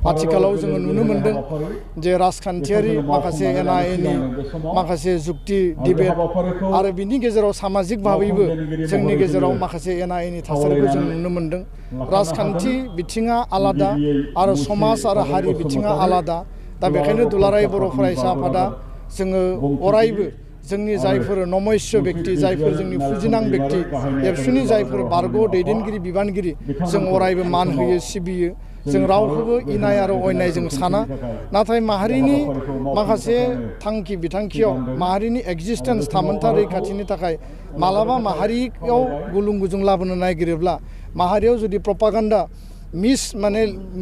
आथिखालाव जोङो नुनो मोनदों जे राजखान्थियारि माखासे एना-एनि माखासे जुक्ति डिबेट आरो बिनि गेजेराव सामाजिक भाबैबो जोंनि गेजेराव माखासे एना-एनि थासारिखौ जों नुनो मोनदों। राजखान्थि बिथिङा आलादा आरो समाज आरो हारि बिथिङा आलादा। दा बेखायनो दुलाराय बर' फरायसा आफादा जोङो अरायबो जोंनि जायफोर नमस्य बेक्ति जायफोर जोंनि फुजिनां बेक्ति एबसुनि जायफोर बारग' दैदेनगिरि बिबानगिरि जों अरायबो मान होयो सिबियो। जों रावखौबो इनाय आरो अयनाय जों साना। नाथाय माहारिनि माखासे थांखि बिथांखियाव माहारिनि एक्जिस्टेन्स थामोनथा रैखाथिनि थाखाय मालाबा माहारियाव गुलुं गुजुं लाबोनो नागिरोब्ला माहारियाव जुदि प्रपागान्डा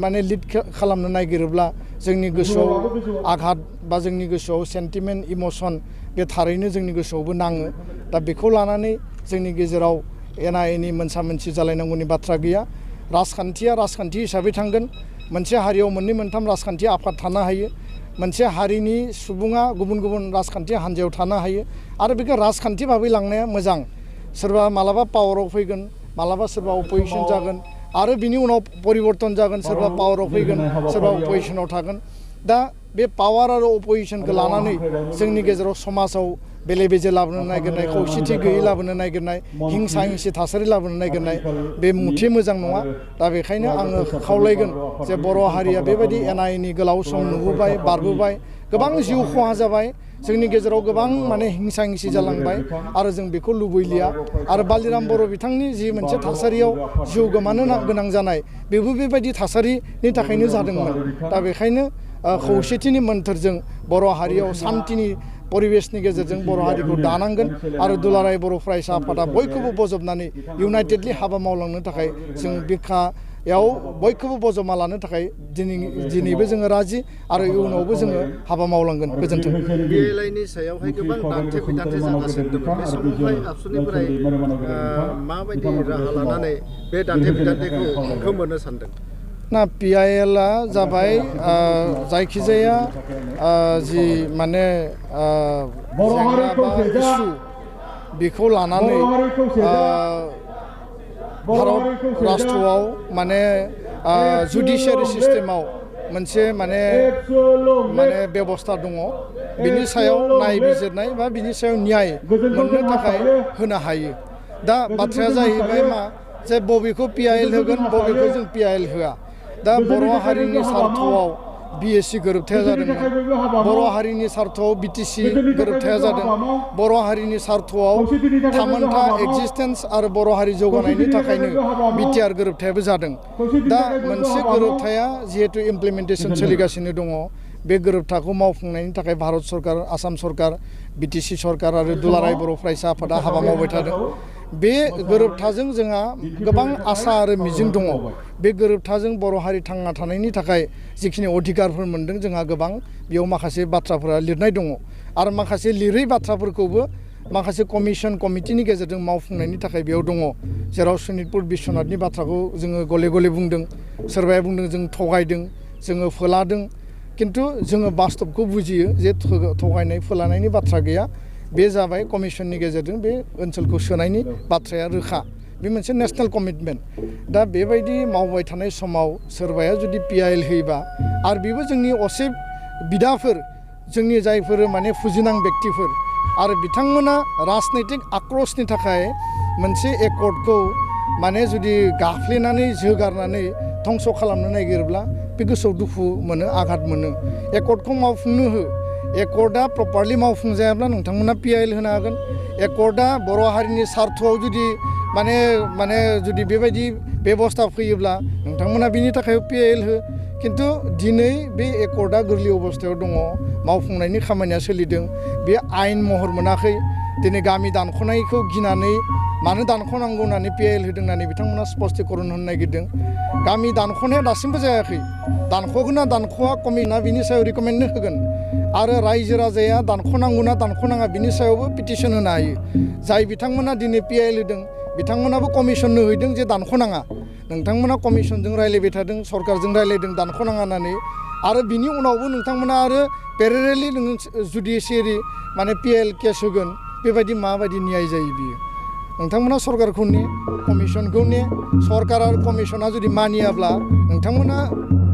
माने लिड खालामनो नागिरोब्ला जोंनि गोसोआव आघात बा जोंनि गोसोआव सेन्टिमेन्ट इमोसन बे थारैनो जोंनि गोसोआवबो नाङो। दा बेखौ लानानै जोंनि गेजेराव एना-एनि मोनसा मोनसि जालायनांगौनि बाथ्रा गैया। राजखान्थिया राजखान्थि हिसाबै थांगोन। मोनसे हारियाव मोननै मोनथाम राजखान्थि आफाद थानो हायो। मोनसे हारिनि सुबुङा गुबुन गुबुन राजखान्थि हान्जायाव थानो हायो आरो बेखौ राजखान्थि भाबै लांनाया मोजां। सोरबा मालाबा पावाराव फैगोन, मालाबा सोरबा अपोजिसन जागोन आरो बिनि उनाव परिबर्तन जागोन, सोरबा पावाराव फैगोन, सोरबा अपोजिसनाव थागोन। दा बे पावार आरो अपोजिसनखौ लानानै जोंनि गेजेराव समाजाव बेले बेजे लाबोनो नागिरनाय, खौसेथि गैयै लाबोनो नागिरनाय, हिंसा हिंसि थासारि लाबोनो नागिरनाय बे मुथि मोजां नङा। दा बेखायनो आङो खावलायगोन जे बर' हारिया बेबायदि एना-एनि गोलाव सम नुबोबाय, बारबोबाय, गोबां जिउ खहा जाबाय, जोंनि गेजेराव गोबां माने हिंसा हिंसि जालांबाय आरो जों बेखौ लुबैलिया। आरो बालिराम बर' बिथांनि जि मोनसे थासारियाव जिउ गोमानो गोनां जानाय बेबो बेबायदि थासारिनि थाखायनो जादोंमोन। दा बेखायनो खौसेथिनि मोन्थोरजों बर' हारियाव सान्थिनि परिबेसनि गेजेरजों बर' हारिखौ दानांगोन आरो दुलाराय बर' फरायसा आफादा बयखौबो बजबनानै इउनाइटेडलि हाबा मावलांनो थाखाय जों बिखायाव बयखौबो बजबना लानो थाखाय दिनैबो जोङो राजि आरो इयुनावबो जोङो हाबा मावलांगोन। गोजोन्थों। बिएलआइनि सायावहाय गोबां दान्थे बिदान्थे जागासिनो दङ। बे समावहाय आबसुनिफ्राय माबायदि राहा लानानै बे दान्थे बिदान्थेखौ खोमोरनो सानदों? ना पिआइएलआ जाबाय जायखिजाया जि माने जेंना बा इस्यु बेखौ लानानै भारत राष्ट्रआव माने जुडिसियारि सिस्टेमाव मोनसे माने बेबस्था दङ। बिनि सायाव नायबिजिरनाय बा बिनि सायाव न्याय मोननो थाखाय होनो हायो। दा बाथ्राया जाहैबाय मा जे बबेखौ पिआइएल होगोन, बबेखौ जों पिआइएल होआ। दा बर' हारिनि सार्थआव बिएसि गोरोबथाया जादोंमोन, बर' हारिनि सार्थआव बिटिसि गोरोबथाया जादों, बर' हारिनि सार्थआव थामोनथा एक्जिस्टेन्स आरो बर' हारि जौगानायनि थाखायनो बिटिआर गोरोबथायाबो जादों। दा मोनसे गोरोबथाया जिहेतु इमप्लिमेन्टेसन सोलिगासिनो दङ, बे गोरोबथाखौ मावफुंनायनि थाखाय भारत सरकार, आसाम सरकार, बिटिसि सरकार आरो दुलाराय बर' फरायसा आफादा हाबा मावबाय थादों। बे गोरोबथाजों जोंहा गोबां आसा आरो मिजिं दङ। बे गोरोबथाजों बर' हारि थांना थानायनि थाखाय जिखिनि अधिकारफोर मोनदों जोंहा गोबां, बेयाव माखासे बाथ्राफोरा लिरनाय दङ आरो माखासे लिरै बाथ्राफोरखौबो माखासे कमिसन कमिटिनि गेजेरजों मावफुंनायनि थाखाय बेयाव दङ। जेराव सनितपुर बिश्वनाथनि बाथ्राखौ जोङो गले गले बुंदों, सोरबाया बुंदों जों थगायदों, जोङो फोलादों, खिन्थु जोङो बास्तबखौ बुजियो जे थगायनाय फोलानायनि बाथ्रा गैया। बे जाबाय कमिसननि गेजेरजों बे ओनसोलखौ सोनायनि बाथ्राया रोखा। बे मोनसे नेशनेल कमिटमेन्ट। दा बेबायदि मावबाय थानाय समाव सोरबाया जुदि पिआइएल होयोबा आरो बेबो जोंनि असे बिदाफोर, जोंनि जायफोर माने फुजिनां बेक्तिफोर आरो बिथांमोना राजनैतिक आक्रोशनि थाखाय मोनसे एकर्डखौ माने जुदि गाफ्लेनानै जोगारनानै धंस' खालामनो नागिरोब्ला बे गोसोआव दुखु मोनो, आघात मोनो। एकर्डखौ मावफुंनो हो। एकर्डआ प्रपारलि मावफुंजायाब्ला नोंथांमोना पिआइएल होनो हागोन। एकर्डआ बर' हारिनि सार्थआव जुदि माने जुदि बेबायदि बेबस्था फैयोब्ला नोंथांमोना बिनि थाखाय पिआइएल हो। खिन्थु दिनै बे एकर्डआ गोरलै अबस्थायाव दङ, मावफुंनायनि खामानिया सोलिदों, बे आयेन महर मोनाखै। दिनै गामि दानख'नायखौ गिनानै मानो दानख'नांगौ होननानै पिआइएल होदों होननानै बिथांमोना स्पष्टीकरन होनो नागिरदों। गामि दानख'नाया दासिमबो जायाखै। दानख'गोन ना दानख'वा कमिसना बिनि सायाव रिकमेन्ड होगोन आरो रायजो राजाया दानख'नांगौ ना दानख'नाङा बिनि सायावबो पिटिसन होनो हायो। जाय बिथांमोना दिनै पिआइएल होदों बिथांमोनाबो कमिसननो हैदों जे दानख'नाङा। नोंथांमोना कमिसनजों रायलायबाय थादों, सरकारजों रायलायदों दानख'नाङा होननानै, आरो बिनि उनावबो नोंथांमोना आरो पेरेरेलि नों जुडिसियारि माने पिआइएल केस होगोन। बेबायदि माबायदि न्याय जायो बियो? नोंथांमोना सरकारखौ ने, कमिसनखौ ने। सरकार आरो कमिसना जुदि मानियाब्ला नोंथांमोना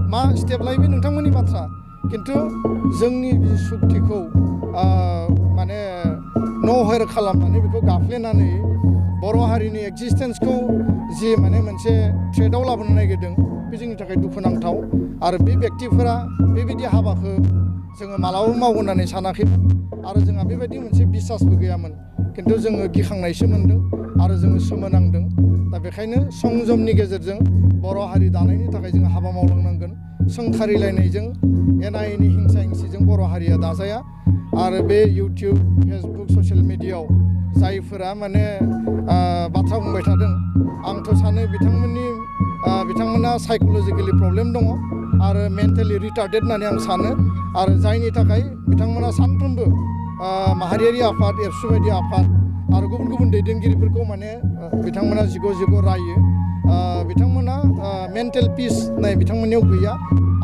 मा स्टेप लायो बे नोंथांमोननि बाथ्रा खिन्थु जोंनि सुक्तिखौ माने नहेर खालामनानै बेखौ गाफ्लेनानै बर' हारिनि एक्जिस्टेन्सखौ जि माने मोनसे थ्रेटआव लाबोनो नागिरदों बे जोंनि थाखाय दुखुनांथाव आरो बे व्यक्तिफोरा बेबायदि हाबाखौ जोङो मालाबाबो मावगोन होननानै सानाखैमोन आरो जोंहा बेबायदि मोनसे बिसासबो गैयामोन खिन्थु जोङो गिखांनायसो मोनदों आरो जोङो सोमोनांदों दा बेखायनो संजमनि गेजेरजों बर' हारि दानायनि थाखाय जोङो हाबा मावलांनांगोन सोंखारिलायनायजों एना एनि हिंसा हिंसिजों बर' हारिया दाजाया आरो बे इउटिउब फेसबुक ससियेल मिडियायाव जायफोरा माने बाथ्रा बुंबाय थादों आंथ' सानो बिथांमोना साइक'लजिकेलि प्रब्लेम दङ आरो मेन्टेलि रिटार्डेड होननानै आं सानो आरो जायनि थाखाय बिथांमोना सानफ्रोमबो माहारियारि आफाद एबसु बायदि आफाद आरो गुबुन गुबुन दैदेनगिरिफोरखौ माने बिथांमोना जिग' रायो बिथांमोना मेन्टेल पिस होननाय बिथांमोननियाव गैया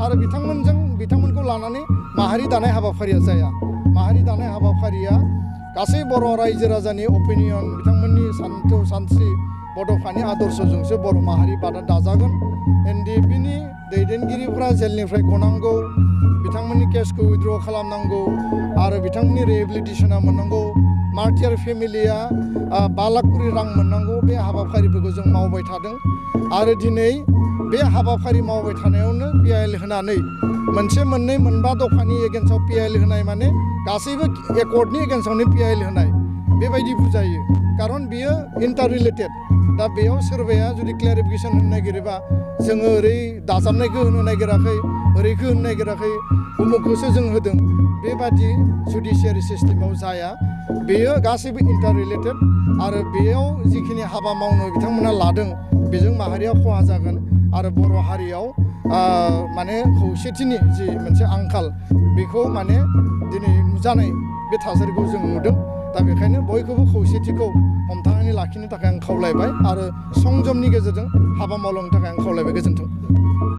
आरो बिथांमोनखौ लानानै माहारि दानाय हाबाफारिया जाया माहारि दानाय हाबाफारिया गासै बर' रायजो राजानि अपिनियन बिथांमोननि सानस्रि बड'फानि आदर्शजोंसो बर' माहारि बादा दाजागोन एनडिएफबिनि दैदेनगिरिफ्रा जेलनिफ्राय गनांगौ बिथांमोननि केसखौ उइथड्र खालामनांगौ आरो बिथांमोननि रिहेबिलिटेसना मोननांगौ मार्टियार फेमिलिया 5 लाख करि रां मोननांगौ बे हाबाफारिफोरखौ जों मावबाय थादों आरो दिनै बे हाबाफारि मावबाय थानायावनो पिआइएल होनानै मोनसे मोननै मोनबा दफानि एगेन्स्टआव पिआइएल होनाय माने गासैबो एकर्डनि एगेन्स्टआवनो पिआइएल होनाय बेबायदि बुजायो कारन बियो इन्टार रिलेटेड दा बेयाव सोरबाया जुदि क्लेरिफिकेसन होनो नागिरोबा जोङो ओरै दाजाबनायखौ होनो नागिराखै ओरैखौ होनो नागिराखै उमुखखौसो जों होदों बेबादि जुडिसियारि सिस्टेमाव जाया बेयो गासैबो इन्टार रिलेटेड आरो बेयाव जिखिनि हाबा मावनो बिथांमोना लादों बेजों माहारिया खहा जागोन आरो बर' हारियाव माने खौसेथिनि जि मोनसे आंखाल बेखौ माने दिनै नुजानाय बे थासारिखौ जों नुदों दा बेखायनो बयखौबो खौसेथिखौ हमथानानै लाखिनो थाखाय आं खावलायबाय आरो संजमनि गेजेरजों हाबा मावलांनो थाखाय आं खावलायबाय गोजोन्थों